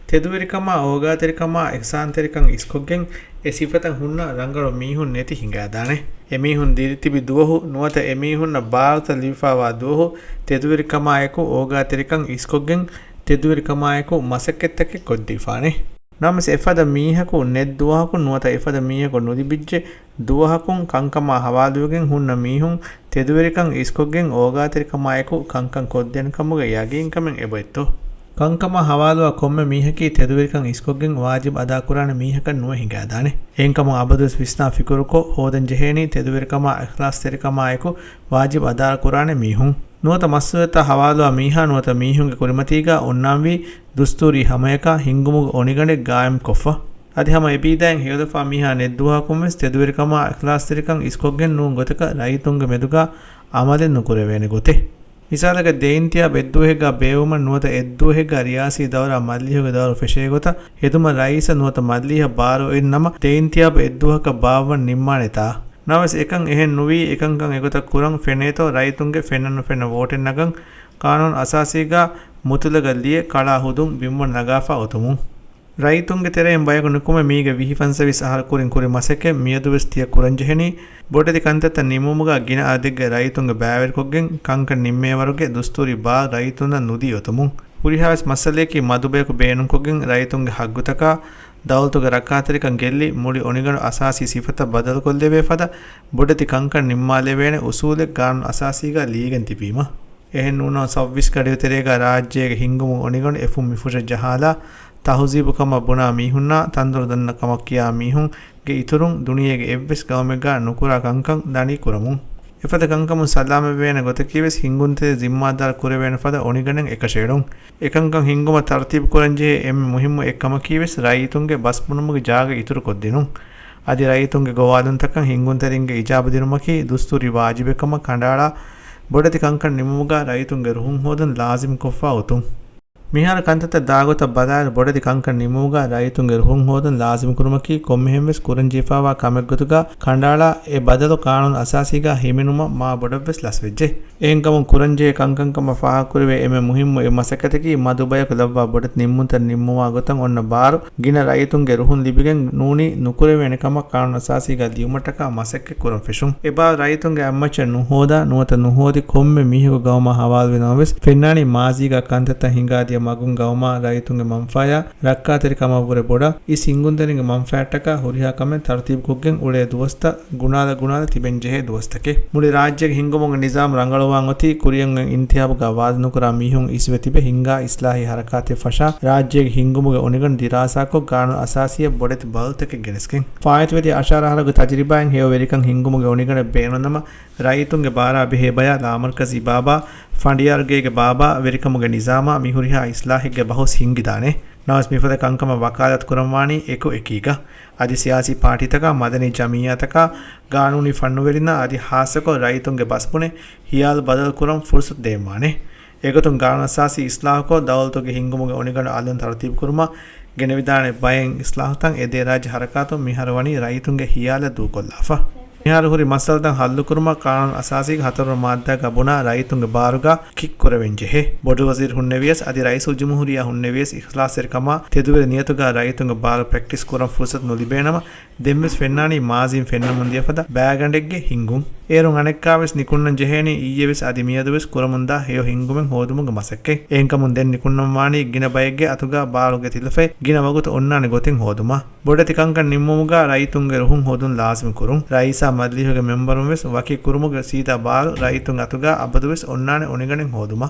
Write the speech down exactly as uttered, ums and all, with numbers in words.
ތެދުވެރިކަމާ، އޯގާތެރިކަމާ، އިޙްސާންތެރިކަން އިސްކޮށްގެން އެ ސިފަތައް ހުންނަ ރަނގަޅު މީހުން ނެތި ހިނގާދާނެ. އެމީހުން ދިރިތިބި ދުވަހު ނުވަތަ އެމީހުންނަށް ބާރުތައް ލިބިފާވާ ދުވަހު ތެދުވެރިކަމާއެކު އޯގާތެރިކަން އިސްކޮށްގެން ތެދުވެރިކަމާއެކު މަސައްކަތްތަކެއް ކޮށްދީފާނެ. ނަމަވެސް އެފަދަ މީހަކު ނެތް ދުވަހަކު ނުވަތަ އެފަދަ މީހަކު ނުލިބިއްޖެ ދުވަހަކުން ކަންކަމާ ހަވާލުވެގެން ހުންނަ މީހުން ތެދުވެރިކަން އިސްކޮށްގެން އޯގާތެރިކަމާއެކު ކަންކަން ކޮށްދޭނެ ކަމުގެ ޔަގީންކަމެއް އެބައޮތްތޯ؟ ކަންކަމާ ހަވާލުވާ ކޮންމެ މީހަކީ ތެދުވެރިކަން އިސްކޮށްގެން ވާޖިބު އަދާކުރާނެ މީހަކަށް ނުވެ ހިނގާދާނެ. އެހެންކަމުން އަބަދުވެސް ވިސްނާ ފިކުރުކޮށް ހޯދަން ޖެހޭނީ ތެދުވެރިކަމާ އިޚްލާޞްތެރިކަމާއެކު ވާޖިބު އަދާކުރާނެ މީހުން. ނުވަތަ މައްސަލަތައް ހަވާލުވާ މީހާ ނުވަތަ މީހުންގެ ކުރިމަތީގާ އޮންނާންވީ ދުސްތޫރީ ހަމަޔަކާ ހިންގުމުގެ އޮނިގަނޑެއް ގާއިމްކޮށްފަ. އަދި ހަމަ އެބީދައިން ހެޔޮލަފާ މީހާ ނެތް ދުވަހަކުންވެސް ތެދުވެރިކަމާ އިޚްލާޞްތެރިކަން އިސްކޮށްގެން ނޫން ގޮތަކަށް ރައްޔިތުންގެ މެދުގާ އަމަލެއް ނުކުރެވޭނެ ގޮތެއް. މިސާލަކަށް ދެއިންތިހާބު އެއްދުވަހެއްގާ ބޭއްވުމަށް ނުވަތަ އެއްދުވަހެއްގާ ރިޔާސީ ދައުރާ މަޖިލީހުގެ ދައުރު ފެށޭ ގޮތަށް ހެދުމަށް ރައީސަށް ނުވަތަ މަޖިލީހަށް ބާރު އޮތް ނަމަ ދެއިންތިހާބު އެއްދުވަހަކަށް ބާއްވަން ނިންމާނެތާ؟ ނަމަވެސް އެކަން އެހެން ނުވީ، އެކަންކަން އެގޮތަށް ކުރަން ފެނޭތޯ ރައްޔިތުންގެ ފެންނަން ނުފެންނަ ވޯޓެއް ނަގަން ޤާނޫނު އަސާސީގާ މުތުލަގަށް ލިޔެ ކަޅާ ހުދުން ބިންވަން ނަގާފަ އޮތުމުން. ރައްޔިތުންގެ ތެރެއިން ބަޔަކު ނުކުމެ މީގެ ވިހި ފަންސަވީސް އަހަރު ކުރިން ކުރި މަސައްކަތް މިއަދުވެސް ތިޔަ ކުރަންޖެހެނީ، ބޮޑެތި ކަންތައްތައް ނިންމުމުގާ ގިނަ އަދެއްގެ ރައްޔިތުންގެ ބައިވެރިކޮށްގެން ކަންކަން ނިންމޭވަރުގެ ދުސްތޫރީ ބާރު ރައްޔިތުންނަށް ނުދީ އޮތުމުން. ހުރިހާވެސް މައްސަލަޔަކީ މަދުބަޔަކު ބޭނުންކޮށްގެން ރައްޔިތުންގެ ހައްގުތަކާ، ދައުލަތުގެ ރައްކާތެރިކަން ގެއްލި، މުޅި އޮނިގަނޑު އަސާސީ ސިފަތައް ބަދަލުކޮށްލެވޭ ފަދަ ބޮޑެތި ކަންކަން ނިންމާލެވޭނެ އުސޫލެއް ގާނޫނު އަސާސީގާ ލިޔެގެން ތިބީމަ. އެހެން ނޫން ސައުވީސް ގަޑިއުތެރޭގާ ރާއްޖޭގެ ހިންގުމުގެ އޮނިގަނޑު އެފުށް މިފުށަށް ޖަހާލާ، ތަހުޒީބު ކަމަށް ބުނާ މީހުންނާ، ތަންދޮރު ދަންނަ ކަމަށް ކިޔާ މީހުންގެ އިތުރުން، ދުނިޔޭގެ އެއްވެސް ގައުމެއްގާ ނުކުރާ ކަންކަން ދަނީ ކުރަމުން. އެފަދަ ކަންކަމުން ސަލާމަތްވޭނެ ގޮތަކީވެސް، ހިންގުންތެރި ޒިންމާދާރު ކުރެވޭނެ ފަދަ އޮނިގަނޑެއް އެކަށައެޅުން. އެކަންކަން ހިންގުމަށް ތަރުތީބު ކުރަންޖެހޭ އެންމެ މުހިއްމު އެއްކަމަކީވެސް، ރައްޔިތުންގެ ބަސްބުނުމުގެ ޖާގަ އިތުރުކޮށްދިނުން. އަދި ރައްޔިތުންގެ ގޮވާލުންތަކަށް ހިންގުންތެރިންގެ އިޖާބަ ދިނުމަކީ ދުސްތޫރީ ވާޖިބެއްކަމަށް ކަނޑައަޅާ، ބޮޑެތި ކަންކަން ނިންމުމުގާ ރައްޔިތުންގެ ރުހުން ހޯދަން ލާޒިމް ކޮށްފަ އޮތުން. މިހާރު ކަންތައްތައް ދާގޮތަށް ބަލާއިރު، ބޮޑެތި ކަންކަން ނިންމުމުގާ ރައްޔިތުންގެ ރުހުން ހޯދަން ލާޒިމްކުރުމަކީ ކޮންމެހެންވެސް ކުރަންޖެހިފާވާ ކަމެއްގޮތުގާ ކަނޑައަޅާ، އެ ބަދަލު ޤާނޫނު އަސާސީގާ ހިމެނުމަށް މާ ބޮޑަށްވެސް ލަސްވެއްޖެ. އެހެންކަމުން ކުރަންޖެހޭ ކަންކަންކަމަށް ފާހަގަކުރެވޭ އެންމެ މުހިއްމު އެއް މަސައްކަތަކީ، މަދު ބަޔަކު ލައްވާ ބޮޑެތި ނިންމުންތައް ނިންމުވާ ގޮތަށް އޮންނަ ބާރު ގިނަ ރައްޔިތުންގެ ރުހުން ލިބިގެން ނޫނީ ނުކުރެވޭނެ ކަމަށް ޤާނޫނު އަސާސީގާ ލިޔުމަށްޓަކާ މަސައްކަތް ކުރަން ފެށުން. އެބާރު ރައްޔިތުންގެ އަތްމައްޗަށް ނުހޯދާ، ނުވަތަ ނުހޯދި ކޮންމެ މީހަކު ގައުމާ ހަވާލުވި ނަމަވެސް، ފެންނާނީ މާޒީގާ ކަންތައްތައް ހިނގާދިޔަ މަގުން ގައުމާ ރައްޔިތުންގެ މަންފާޔާ ރައްކާތެރިކަމަށްވުރެ ބޮޑަށް، އިސް ހިންގުންތެރިންގެ މަންފާޔަށްޓަކާ ހުރިހާ ކަމެއް ތަރުތީބުކޮށްގެން އުޅޭ ދުވަސްތައް ގުނާލަ ގުނާލަ ތިބެން ޖެހޭ ދުވަސްތަކެއް. މުޅި ރާއްޖޭގެ ހިންގުމުގެ ނިޒާމް ރަނގަޅުވާން އޮތީ، ކުރިއަށް އިންތިހާބުގަ ވާދަ ނުކުރާ މީހުން އިސްވެ ތިބެ ހިންގާ އިސްލާހީ ހަރަކާތެއް ފަށާ، ރާއްޖޭގެ ހިންގުމުގެ އޮނިގަނޑު ދިރާސާކޮށް، ގާނޫނު އަސާސީއަށް ބޮޑެތި ބަދަލުތަކެއް ގެނެސްގެން. ފާއިތުވެދިޔަ އަށާރަ އަހަރުގެ ތަޖުރިބާއިން ހެޔޮ ވެރިކަން ހިންގުމުގެ އޮނިގަނޑެއް ބޭނުންނަމަ، ރައްޔިތުންގެ ބާރާ ބެހޭ ބަޔާ ލާމަރްކަޒީ ބާބާ، ފަނޑިޔާރުގޭގެ ބާބާ ވެރިކަމުގެ ނިޒާމާ މި ހުރިހާ އިސްލާހެއްގެ ބަހުސް ހިންގިދާނެ. ނަމަވެސް މިފަދަ ކަންކަމަށް ވަކާލަތު ކުރަންވާނީ އެކު އެކީގަ. އަދި ސިޔާސީ ޕާޓީތަކާ، މަދަނީ ޖަމިއްޔާތަކާ، ގާނޫނީ ފަންނުވެރިންނާ އަދި ހާއްސަކޮށް ރައްޔިތުންގެ ބަސްބުނެ ހިޔާލު ބަދަލުކުރަން ފުރުސަތު ދޭންވާނެ. އެގޮތުން ގާނޫނުއަސާސީ އިސްލާހުކޮށް، ދައުލަތުގެ ހިންގުމުގެ އޮނިގަނޑު އަލުން ތަރުތީބުކުރުމަށް ގެނެވިދާނެ ބައެއް އިސްލާހުތައް އެ ދެ ރާއްޖެ ހަރަކާތުން މިހާރު ވަނީ ރައްޔިތުންގެ ހިޔާލަށް ދޫކޮށްލާފަ. މިހާރު ހުރި މައްސަލަތައް ހައްލުކުރުމަށް ޤާނޫނު އަސާސީގެ ހަތަރުވަނަ މާއްދާގަ ބުނާ ރައްޔިތުންގެ ބާރުގަ ކިކް ކުރެވެން ޖެހޭ. ބޮޑުވަޒީރު ހުންނެވިޔަސް އަދި ރައީސުލްޖުމްހޫރިއްޔާ ހުންނެވިޔަސް އިޚްލާޞްތެރިކަމާ ތެދުވެރި ނިޔަތުގަ ރައްޔިތުންގެ ބާރު ޕްރެކްޓިސް ކުރަން ފުރުސަތު ނުލިބޭނަމަ، ދެންވެސް ފެންނާނީ މާޒީން ފެންނަމުން ދިޔަފަދަ ބައިގަނޑެއްގެ ހިންގުން. އޭރުން އަނެއްކާވެސް ނިކުންނަން ޖެހޭނީ އިއްޔެވެސް އަދި މިއަދުވެސް ކުރަމުންދާ ހެޔޮ ހިންގުމެއް ހޯދުމުގެ މަސައްކަތް. އެހެންކަމުން ދެން ނިކުންނަންވާނީ ގިނަ ބައެއްގެ އަތުގަ ބާރުގެ ތިލަފަތް ގިނަ ވަގުތު އޮންނާނެ ގޮތެއް ހޯދުމަށް. ބޮޑެތި ކަންކަން ނިންމުމުގަ ރައްޔިތުންގެ ރުހުން ހޯދުން ލާޒިމް ކުރުން. ރައީސާ މަޖިލީހުގެ މެމްބަރުން ވެސް ވަކި ކުރުމުގެ ސީދާ ބާރު ރައްޔިތުން އަތުގަ އަބަދުވެސް އޮންނާނެ އޮނިގަނޑެއް ހޯދުމަށް.